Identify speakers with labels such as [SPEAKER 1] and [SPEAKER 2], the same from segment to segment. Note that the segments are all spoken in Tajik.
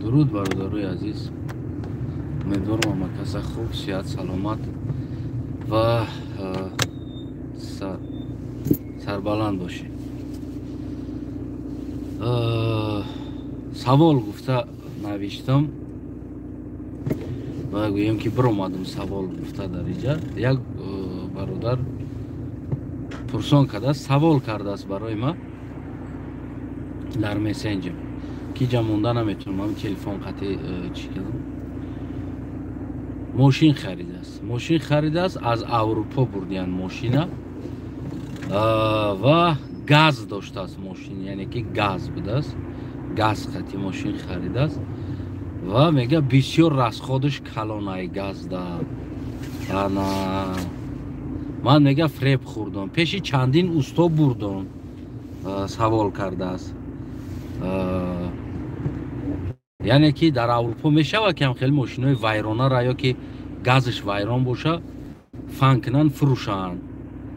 [SPEAKER 1] Дуруд, бародарои азиз. Умедворам, ҳама каса хуб, сиҳат, саломат ва сарбаланд бошед. Савол гуфта навиштам ва гӯем, ки биромадам. Савол гуфта дар иҷа як бародар пурсон кардааст, савол кардааст барои ман дар мессенҷер, ки ҷа монда наметавонам, телефон қати чӣ кардам. Мошин харидааст, мошин харидааст, аз Аврупо бурдиян мошина ва газ доштааст мошин, яъне ки газ будааст, газ қати мошин харидааст ва мега, бисёр расходаш калонай газда. Ана ман, мега, фреб хӯрдам, пеши чандин усто бурдам. Савол кардааст, яъне ки дар Аврупо мешавад, ки ҳам хеле мошинои вайронара ё ки газш вайрон боша, фан кунанд, фурӯшанд.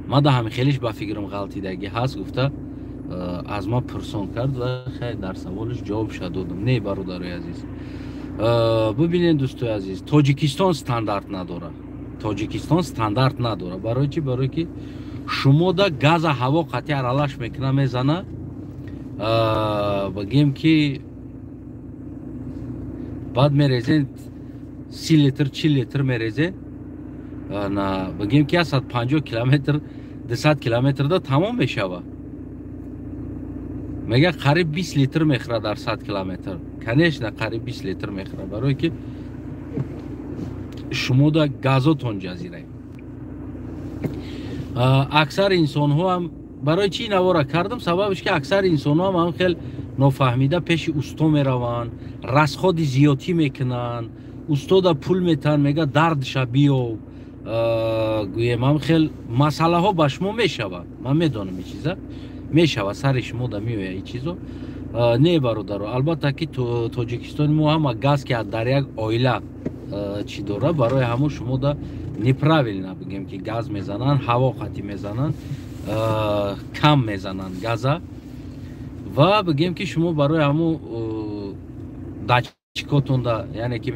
[SPEAKER 1] Ман да ҳами хелиш ба фикрам ғалтидагӣ ҳаст гуфта аз ман пурсон кард ва хай, дар саволаш ҷавобша додам. Не, бародарои азиз, бибинед, дӯстои азиз, Тоҷикистон стандарт надорад, Тоҷикистон стандарт надорад. Барои чӣ? Барое ки шумо да газа ҳаво қатъи аралаш мекуна, мезана. Бигем, ки баъд мерезен 30 литр, 40 литр мерезен, бигем, ки 150 километр, 200 километрда тамом мешавад. Мега, қариб 20 литр мехӯрад дар 100 километр. Конечно, қариб 20 литр мехӯрад, барое ки шумо да газотон ҷазирае. Аксари инсонҳо ҳам, барои чӣ навора кардам, сабабш ки аксари инсонҳо ҳам хел нофаҳмида пеши усто мераванд, расходи зиёдтӣ мекунанд, устода пул метаҳанд, мега, дардша биёв. Гӯем, ҳам хел масъалаҳо ба шумо мешавад, ман медонам, ин чиза мешавад, сари шумо да меояд ин чизо. Не, бародаро, албатта ки Тоҷикистони мо ҳама газ ки дар як оила чӣ дора, барои ҳамон шумо да неправильно, бигем, ки газ мезананд, ҳаво қатӣ мезананд, кам мезананд газа ва бигем, ки шумо барои ҳамун датчикотонда, яъне ки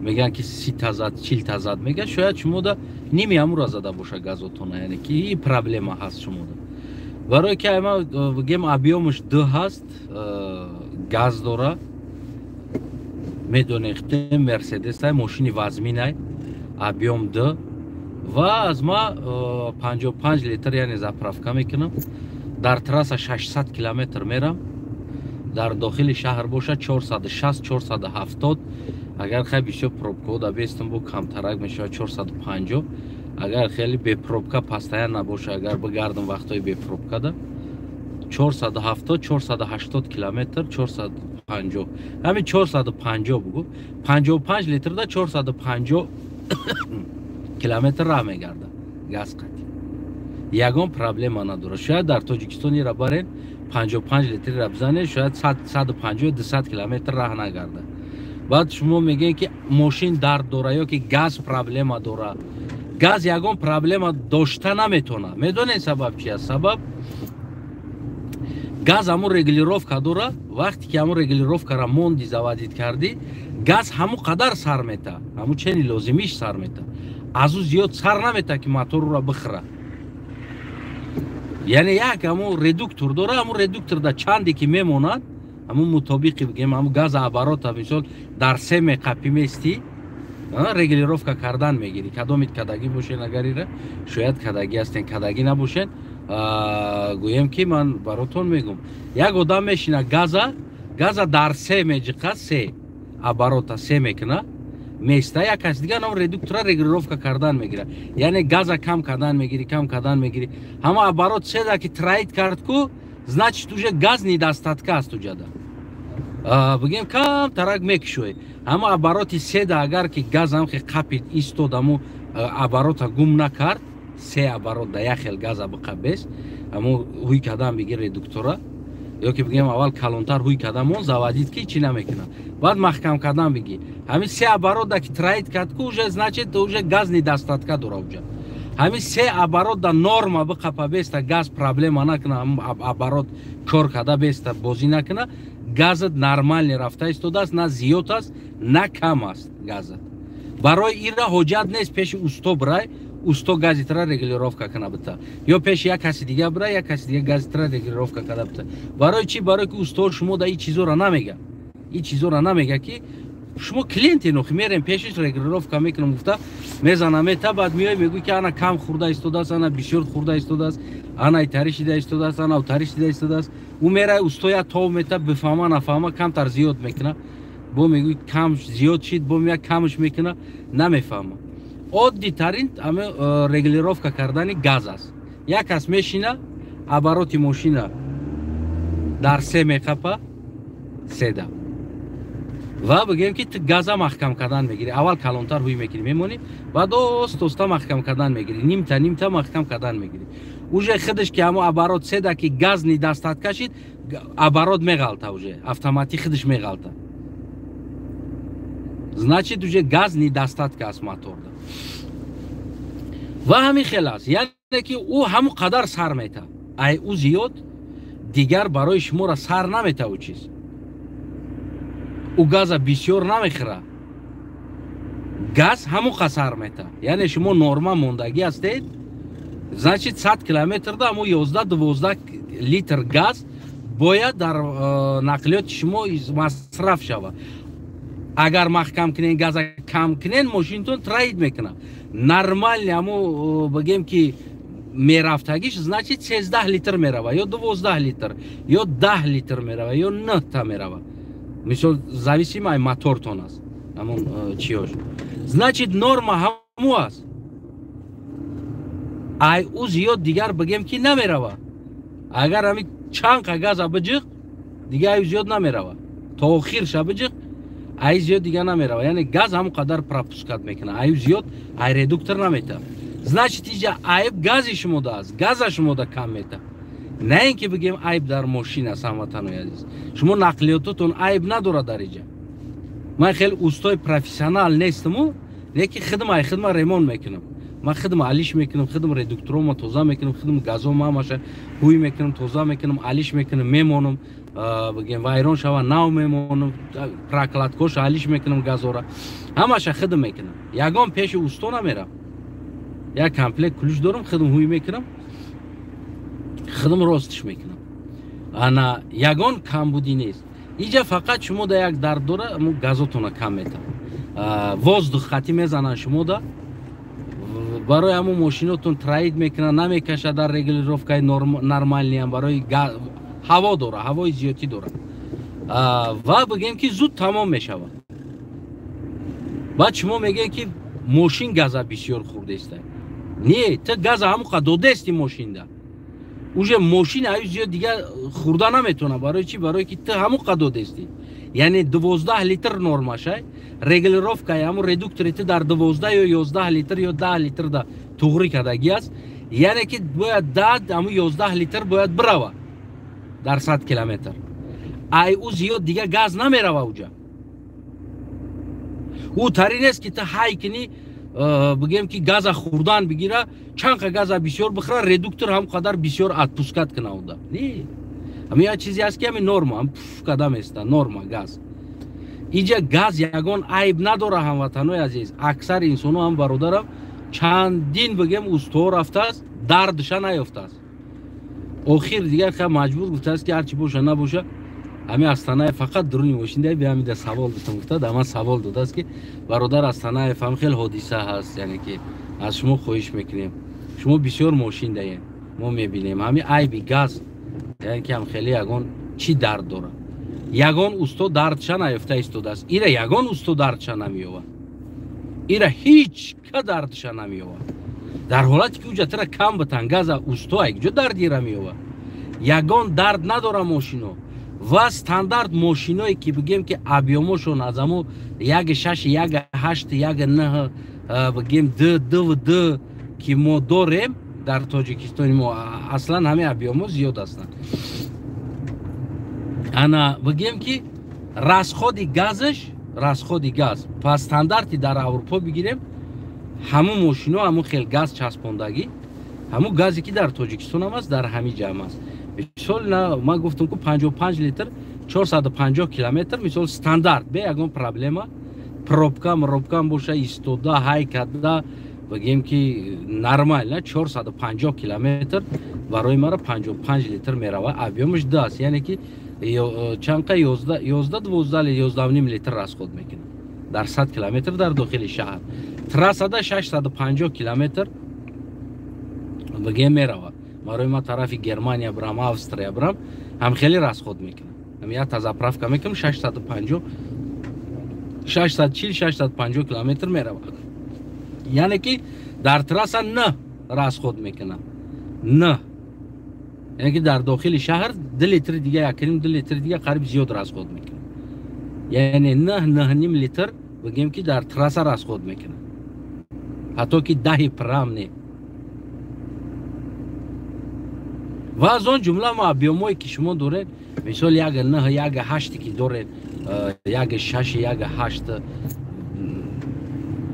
[SPEAKER 1] мегӯянд, ки 30-та зад, 40-та зад, мегӯяд, шояд шумо да ними ҳамура зада боша газотона, яъне ки и проблема ҳаст шумода. Барое ки ама, бигем, объёмаш ду ҳаст, газ дора, медонед, Мерседес мошини вазминай, объём ду ва аз ма 55 литр, яъне заправка мекунам, дар трасса 600 километр мерам, дар дохили шаҳр боша 460, 470. Агар хай бисёр пробкаҳо да бестам, бо камтарак мешавад, 450. Агар хеле бепробка постоянно набоша, агар бигардам вақтҳои бепробкада, 470, 480 километр, 450, ҳамин 450 бугу, 55 литрда 450 километр раҳ мегардад газ қатӣ, ягон проблема надорад. Шояд дар Тоҷикистон ира барен, 55 литрира бизанед, шояд 150, 200 километр раҳ нагардад. Баъд шумо мегӯед, ки мошин дард дора ё ки газ проблема дора. Газ ягон проблема дошта наметавонад. Медонед, сабаб чи аст? Сабаб, газ ҳамун регулировка дора. Вақте ки ҳамун регулировкара монди, заводить кардӣ, газ ҳамун қадар сар мета, ҳамун чени лозимиш сар мета, аз ӯ зиёд сар намета, ки моторура бихӯра. Яъне як ҳамун редуктор дора, ҳамун редукторда чанде ки мемонад, ҳамун мутобиқи, бигем, ҳамун газа оборота, мисол, дар се меқапӣ местӣ, регулировка кардан мегирӣ. Кадомит кадагӣ бошен, агар ира шояд кадагӣ ҳастен, кадагӣ набошен, гӯем, ки ман баротон мегӯм: як одам мешина, газа дар се меҷиқа, се оборота се мекуна, места, як кас дигар нам редуктора регулировка кардан мегира, яъне газа кам кардан мегирӣ, кам кардан мегирӣ. Ҳама оборот седа ки троит кард ку, значит, уже газ недостатка аст уҷада, бигем, кам тарак мекушоӣ. Ҳама обороти седа агар ки газ ҳам хе қапид, истод, ҳаму оборота гум накард, се оборот да як хел газа биқабес, ҳаму ҳуй кардан бигир редуктора, ё ки, бигем, аввал калонтар ҳуй кардан мон, заводить ки чӣ намекунад, баъд маҳкам кардан бигӣ. Ҳамин се оборот да ки троит кард ку, уже значит, уже газ недостатка дора уҷа. Ҳамин се оборот да норма биқапа беста, газ проблема накуна, ҳамин оборот кор карда беста, бозӣ накуна. Газат нормально рафта истодааст, на зиёд аст, на кам аст газат. Барои ира ҳоҷат нест пеши усто бирай, усто газитра регулировка кана бита, ё пеши як каси дига бирай, як каси дига газитра регулировка када бита. Барои чӣ? Барое ки усто шумо да ин чизоро намега, ин чизоро намега, ки шумо клиенте нохи мерем пешиш, регулировка мекунам гуфта мезана мета. Баъд меои, мегӯй, ки ана кам хӯрда истодааст, ана бисёр хӯрда истодааст, ана итари шида истодааст, ана утари шида истодааст. Ӯ мерай, устоя тов мета, бифаҳма нафаҳма, камтар зиёд мекуна, бо мегӯй, кам зиёд шид, бо мея камш мекуна, намефаҳма. Оддитарин ами регулировка кардани газ аст. Як кас мешина, обороти мошина дар се меқапа, седа, ва бигӯем, ки ту газа маҳкам кардан мегирӣ. Аввал калонтар ҳуй мекунӣ, мемонӣ, баъд ост оста маҳкам кардан мегирӣ, нимта нимта маҳкам кардан мегирӣ. Уже худаш ки ҳамо оборот седа ки газ недостатка кашид, оборот меғалта, уже автоматик худаш меғалта. Значит, уже газ недостатка аст моторда. Ва ҳамин хел аст, яъне ки ӯ ҳамон қадар сар мета, ай ӯ зиёд дигар барои шуморо сар намета. Ӯ чиз, ӯ газа бисёр намехӯра, газ ҳамон қа сар мета. Яъне шумо норма мондагӣ ҳастед, значит, 100 километрда ҳамо 11-12 литр газ бояд дар нақлиёти шумо масраф шавад. Агар маҳкам кунен, газа кам кунен, мошинтон троит мекунад. Нормальный ҳамо бигем, ки мерафтагиш, значит, 13 литр мерава, ё 12 литр, ё 10 литр мерава, ё нӯҳта мерава. Мисол, зависимо ай мотортон аст, ҳамон чиёш. Значит, норма ҳамо аст, ай ӯ зиёд дигар бигем, ки намерава. Агар ҳами чанд қа газа биҷиқ, дига ай зиёд намерава. То охирша биҷиқ, ай зиёд дига намерава. Яъне газ ҳамон қадар пропускать мекунад, аю зиёд ай редуктор намета. Значит, иҷа айб гази шумода аст, газа шумода кам мета, на ин ки бигем, айб дар мошин аст. Ҳамватанои азиз, шумо нақлиётотон айб надорад дар иҷа. Ман хеле устои профессионал нестаму, лекин хидм ай хидма ремонт мекунам, ман хидм алиш мекунам, хидм редукторома тоза мекунам, хидм газома ҳамаша ҳуй мекунам, тоза мекунам, алиш мекунам, мемонам, бигем, вайрон шава, нав мемонам, прокладкоша алиш мекунам, газора ҳамаша хидм мекунам. Ягон пеши усто намерам, як комплект ключ дорам, хидм ҳуй мекунам, хидм ростиш мекунам. Ана ягон камбудӣ нест иҷа. Фақат шумо да як дард дора, газотона кам мета, воздух хатӣ мезананд шумо да, барои ҳамон мошинотон троит мекунад, намекашад. Дар регулировкаи нормальныйам барои ҳаво дора, ҳавои зиёдтӣ дора, ва бигем, ки зуд тамом мешавад. Баъд шумо мегӯед, ки мошин газа бисёр хӯрдеста. Не, ту газа ҳамон қа додести мошинда, уже мошин аю зиёд дига хӯрда наметавонад. Барои чӣ? Барое ки ту ҳамон қа додести. Яъне 12 литр нормашай, регулировкаи ҳамон редуктори ту дар 12 ё 11 литр ё 10 литр да туғрӣ кардагӣ аст. Яъне ки бояд дад ҳамон 11 литр бояд бирава дар 100 километр. Ай ӯ зиёд дига газ намерава уҷа. Ӯ тари нест, ки ту ҳай кунӣ, бигем, ки газа хӯрдан бигира, чанд қа газа бисёр бихӯра, редуктор ҳам қадар бисёр отпускать куна уда. Не, ҳамин як чизе аст, ки ҳамин норма ҳам пуф када места, норма газ. Иҷа газ ягон айб надора, ҳамватанои азиз. Аксари инсонҳо ҳам, бародарам, чандин, бигем, устоҳо рафтааст, дардша наёфтааст. Охир дигар ха маҷбур гуфтааст, ки ҳарчи боша набоша, ҳамин Астанаев фақат дуруни мошин да биҳамида савол додам гуфта. Да ман савол додааст, ки бародар Астанаев, ҳам хел ҳодиса ҳаст, яъне ки аз шумо хоҳиш мекунем, шумо бисёр мошин даем, мо мебинем, ҳамин айби газ, яъне ки ҳам хеле ягон чӣ дард дорад. Ягон усто дардша наёфта истодааст. Ира ягон усто дардша намеёвад, ира ҳеҷ ка дардша намеёвад. Дар ҳолате ки уҷа тара кам битан газа, усто айкҷо дарди ира меёвад? Ягон дард надора мошино. Ва стандарт мошиное ки, бигем, ки объёмошон аз амо як шаш, як ҳашт, як нӯҳ, бигем, д дв д ки мо дорем дар Тоҷикистони мо, аслан ҳамин объёмо зиёд ҳастанд. Ана, бигем, ки расходи газаш, расходи газ па стандарти дар Аврупо бигирем, ҳамун мошино ҳамун хел газ часпондагӣ, ҳамун газе ки дар Тоҷикистон ҳам аст, дар ҳамин ҷамъ аст. Мисол, ман гуфтам, ку 55 литр. 450 километр мисол стандарт бе ягон проблема, пробка мробкам боша, истода ҳай карда, бигем ки нормально 450 километр барои мара 55 литр мерава. Объём аш 2 аст, яъне ки чанқа 11, 11, 12, 11.5 литр расход мекунад дар 100 километр дар дохили шаҳр. Трассада 650 километр бигем мерава. Барои ма тарафи Германия брам, Австрия брам, ҳам хеле расход мекунад. Якта заправка мекунам, 650, 640, 650 километр мерава. Яъне ки дар трасса 9 расход мекунад, 9, яъне ки дар дохили шаҳр 2 литри дига, 1.5 литри дига қариб зиёд расход мекунад. Яъне 9, 9.5 литр бигем ки дар трасса расход мекунад, ҳатто ки 10 прам не. Ва аз он ҷумла мо объём ое ки шумо доред, мисол 1.9, 1.8 ки доред, 1.6, 1.8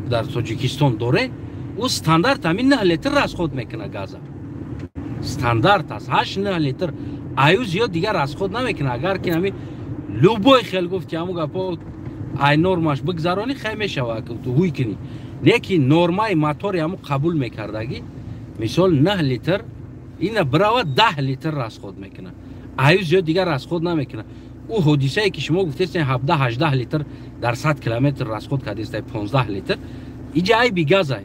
[SPEAKER 1] дар Тоҷикистон доред, ӯ стандарт ҳамин 9 литр расход мекунад. Газа стандарт аст 8, 9 литр, аю зиёд дигар расход намекунад. Агар ки ҳамин любой хел гуфти ҳамун гапо ай нормаш бигзаронӣ, хай мешава, ҳуй кунӣ, лекин нормаи мотори ҳамун қабул мекардагӣ мисол 9 литр, ина бирава 10 литр расход мекунад, аю зиёд дигар расход намекунад. Ӯ ҳодисае ки шумо гуфтестен 17, 18 литр дар 100 километр расход кардестай, 15 литр, иҷа айби газай,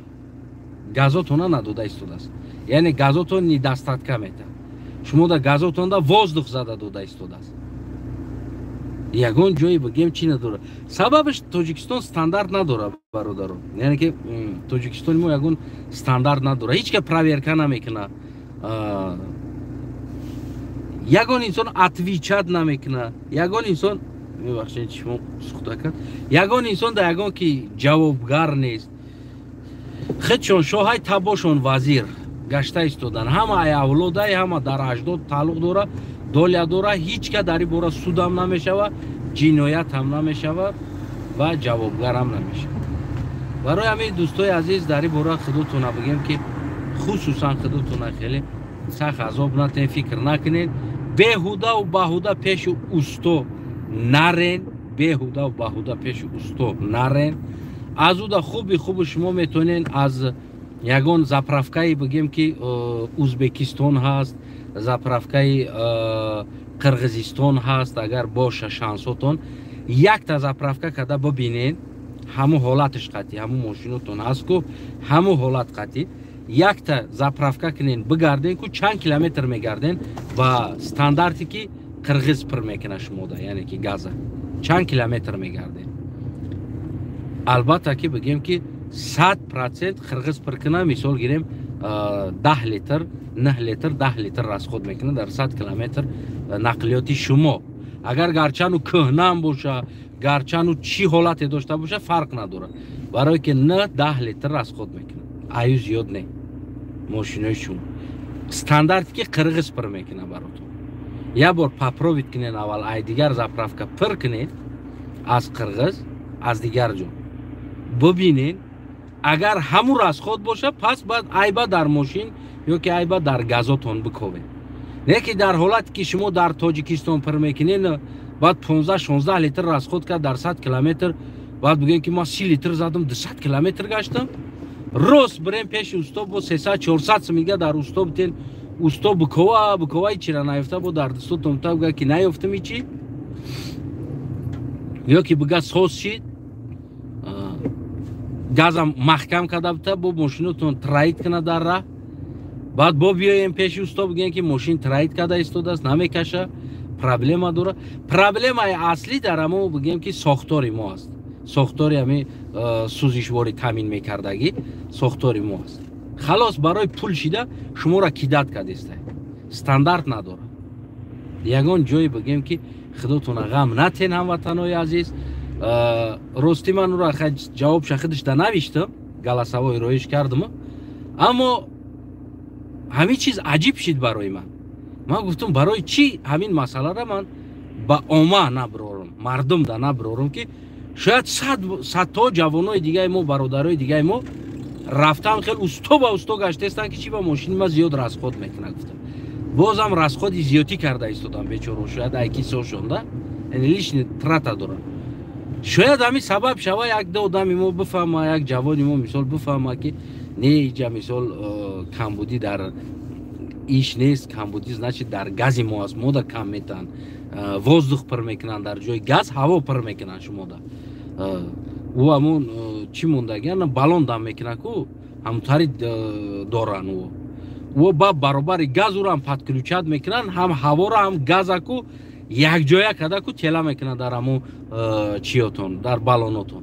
[SPEAKER 1] газотона надода истодааст, яъне газотон недостатка метавад, шумо да газотонда воздух зада дода истодааст. Ягон ҷое бигем чӣ надорад. Сабабаш Тоҷикистон стандарт надорад, бародаро, яъне ки Тоҷикистони мо ягон стандарт надорад, ҳеҷ ка проверка намекунад, ягон инсон отвечать намекунад, ягон инсон, мебахшед, шумо сухта кард, ягон инсон да ягон ки ҷавобгар нест. Худшон шоҳай табошон вазир гашта истодан, ҳама ай авлодай, ҳама дар аҷдод тааллуқ дора, доля дора, ҳеҷ ка дар ин бора судам намешава, ҷиноят ҳам намешава ва ҷавобгарам намешава. Барои ҳамин, дӯстои азиз, дар ин бора худотона бигем ки хусусан худотона хеле сахт азоб натен, фикр накунед, беҳудаву баҳуда пеши усто нарен, беҳудаву баҳуда пеши усто нарен. Аз уда хуби хубу шумо метавонед аз ягон заправка и бигем ки Узбекистон ҳаст, заправка и Қирғизистон ҳаст, агар боша шансотон, якта заправка карда бибинед, ҳамун ҳолаташ қатӣ, ҳамун мошинотон ҳаст ку, ҳамун ҳолат қатӣ якта заправка кунен, бигарден ку чанд километр мегарден ба стандарте ки қирғиз пир мекунад шумода, яъне ки газа чанд километр мегарден. Албатта ки бигем ки 100% қирғиз пир кунад, мисол гирем 10 литр, 9 литр, 10 литр расход мекунад дар 100 километр нақлиёти шумо. Агар гарчану кӯҳнаам боша, гарчану чӣ ҳолате дошта боша, фарқ надорад, барое ки 9, 10 литр расход мекунад, аю зиёд не. Мошинои шумо стандарте ки қирғиз пир мекунад баротон, як бор попробовать кунед, аввал ай дигар заправка пир кунед, аз қирғиз, аз дигар ҷо бибинед, агар ҳамун расход боша, пас баъд айба дар мошин ё ки айба дар газотон биковед. Не ки дар ҳолате ки шумо дар Тоҷикистон пир мекунед, баъд 15, 16 литр расход кард дар 100 километр, баъд бигӯем ки ман 30 литр задам, 200 километр гаштам, рост бирем пеши усто, бо 300, 400 сумига дар усто битен, усто бикова бикова, ичира наёфта, бо дар дастотон та бигӯяд ки наёфтам ичи, ё ки бига соз шид, газам маҳкам карда бита, бо мошинотон троит кунад дар раҳ, баъд бо биёем пеши усто, бигӯем ки мошин троит карда истодааст, намекаша, проблема дора. Проблемаи аслӣ дар ҳамо бигӯем ки сохтори мо аст, сохтори ҳами сӯзишворӣ таъмин мекардагӣ сохтори мо аст. Халос, барои пул шида шуморо кидать кардеста, стандарт надорад. Ягон ҷое бигӯем ки худотона ғам натен, ҳамватанои азиз. Ростӣ ман уро ҷавобша худаш да навиштам, голосовой роиш кардам, аммо ҳамин чиз аҷиб шид барои ман. Ман гуфтам, барои чӣ ҳамин масъаларо ман ба ома наброрам, мардум да наброрам, ки шояд садҳо ҷавонои дигаи мо, бародарои дигаи мо рафтан хел усто ба усто гаштаистанд ки чӣ ба мошини ма зиёд расход мекунад. Гуфтам, бозам расход и зиёдӣ карда истодам бечоро, шояд айки сошонда. Яъне лишний трата дорад. Шояд ҳамин сабаб шава, як ду одами мо бифаҳма, як ҷавони мо, мисол, бифаҳма, ки не, иҷа, мисол, камбудӣ дар иш нест, камбудӣ, значит, дар гази мо аст. Мода кам метаҳанд, воздух пур мекунанд, дар ҷои газ ҳаво пур мекунанд. Шумода ӯ ҳамун чӣ мондагиан, баллон дам мекунад ку, ҳамутари доранд. Ӯ ба баробари газ ӯро ҳам подключать мекунанд, ҳам ҳаворо, ҳам газа ку якҷоя карда ку тела мекунад дар ҳамун чиётон, дар баллонотон.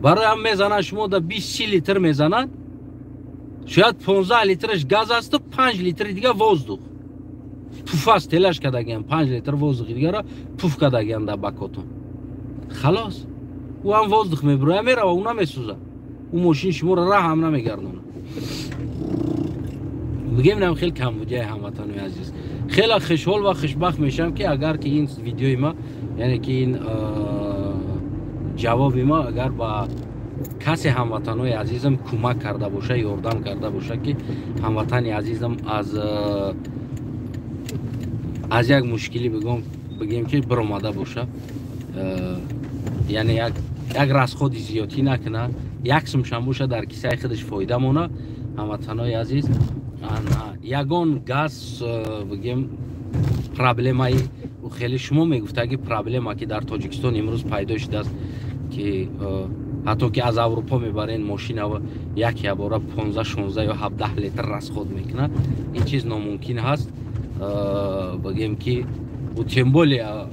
[SPEAKER 1] Барои ҳам мезананд, шумо да 20-30 литр мезананд, шояд 15 литраш газ асту 5 литри дига воздух пуф аст, телаш кардагиам, 5 литр воздухи дигара пуф кардагиам дар бакотон. Халос, ӯ ҳам воздух мебуроя, мерава, ӯ намесӯза, ӯ мошини шуморо раҳ ҳам намегардонад. Бигем, инам хеле камбудияи, ҳамватанои азиз. Хеле хушҳол ва хушбахт мешавам, ки агар ки ин видеои ма, яъне ки ин ҷавоби ма, агар ба касе, ҳамватанои азизам, кӯмак карда боша, ёрдам карда боша, ки ҳамватани азизам аз як мушкилӣ, бигем, ки биромада боша, яъне як расходи зиёдтӣ накуна, як сумшам боша, дар кисаи худаш фоида мона. Ҳамватанои азиз, ягон газ, бигем, проблемаи хеле шумо мегуфтаги проблема, ки дар Тоҷикистон имрӯз пайдо шудааст, ки ҳатто ки аз Аврупо мебарен мошинава, як ябора 15, 16 ё 17 литр расход мекунад, ин чиз номумкин ҳаст. Бигем, ки тем более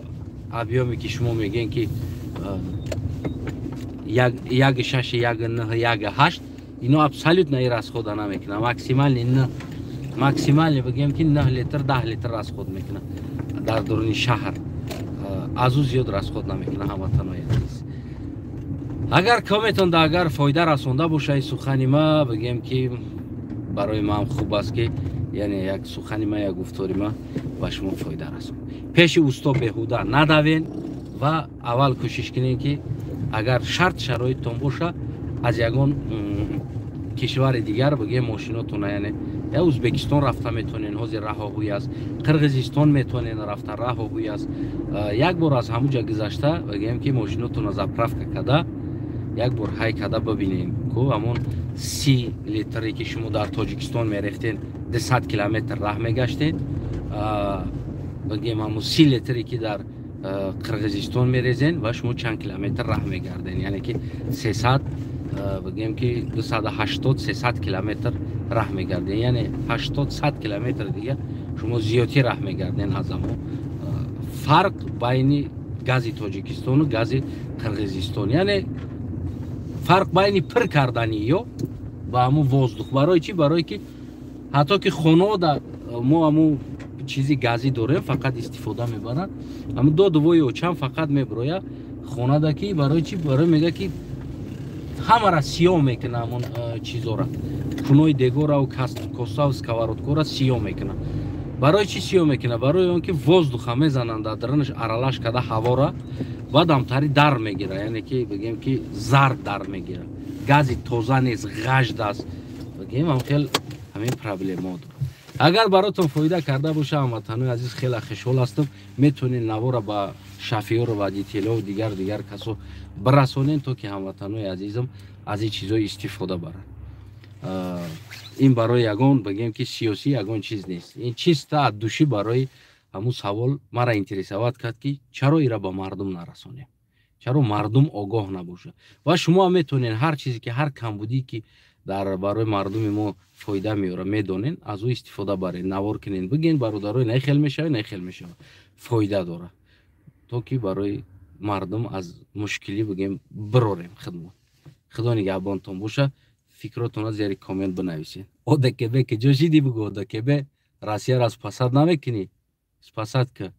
[SPEAKER 1] объёме ки шумо мегӯен, ки 1,6, 1,9, 1,8, ино абсолютно и расхода намекунад. Максимальный н максимальный, бигем, ки 9 литр, 10 литр расход мекунад дар дуруни шаҳр, аз ӯ зиёд расход намекунад. Ҳамватанои азиз, агар кометонда, агар фоида расонда бошад сухани ма, бигем, ки барои ман хуб аст, ки яъне як сухани ма, як гуфтори ма ба шумо фоида расон. Пеши усто беҳуда надавен ва аввал кӯшиш кунед, ки агар шарт шароиттон боша, аз ягон кишвари дигар, бигем, мошинотона, яъне я Ӯзбекистон рафта метонен, ҳозир раҳоҳӯй аст, Қирғизистон метонен рафта, раҳоҳӯй аст. Як бор аз ҳамуҷа гузашта, бигем, ки мошинотона заправка карда, як бор ҳай карда бибинем ку, ҳамон 30 литре, ки шумо дар Тоҷикистон мерехтен, 200 километр раҳ мегаштед, бигем, ҳамон 30 литре, ки дар Қирғизистон мерезен, ва шумо чанд километр раҳ мегарден, яъне ки 300, бигем, ки 280, 300 километр раҳ мегарден, яъне 80, 100 километр дига шумо зиёдтӣ раҳ мегарден. Аз ҳамо фарқ байни гази Тоҷикистону гази Қирғизистон, яъне фарқ байни пир кардани ё ба ҳамун воздух. Барои чӣ? Барое ки ҳатто ки хонаода мо ҳамун чизи газӣ дорем, фақат истифода мебаранд, ҳамун додувои очам фақат меброя хонада, ки барои чӣ? Барои мега, ки ҳамара сиёҳ мекуна, ҳамун чизора, кунои дегораву косаву сковородкора сиёҳ мекуна. Барои чӣ сиёҳ мекуна? Барои он ки воздуха мезананд, дар дарунаш аралаш карда ҳавора, баъд амтари дар мегира, яъне ки, бигем, ки зард дар мегира, гази тоза нест, ғажд аст. Бигем, ҳам хел ҳамин проблемао дорад. Агар баротон фоида карда боша, ҳамватанои азиз, хеле хушҳол ҳастам. Метавонед навора ба шофёру водителёву дигар касо бирасонед, то ки ҳамватанои азизам аз ин чизҳо истифода баранд. Ин барои ягон, бигем, ки сиёсӣ ягон чиз нест, ин чисто от души барои ҳамун савол мара интересовать кард, ки чаро ира ба мардум нарасонем, чаро мардум огоҳ набошад. Ва шумо ҳам метавонед ҳар чизе ки, ҳар камбудие, ки дар барои мардуми мо фоида меорад, медонен, аз ӯ истифода баред, навор кунед, бигӯен: «Бародарои, на хел мешавад, на хел мешавад, фоида дорад», то ки барои мардум аз мушкилӣ, бигем, бирорем хидмат. Худо нигаҳбонтон боша. Фикротонро зери коммент бинависед. ОДКБ ки ҷо шидӣ, бугӯ: ОДКБ Россияро спасать намекунӣ, спасать ка.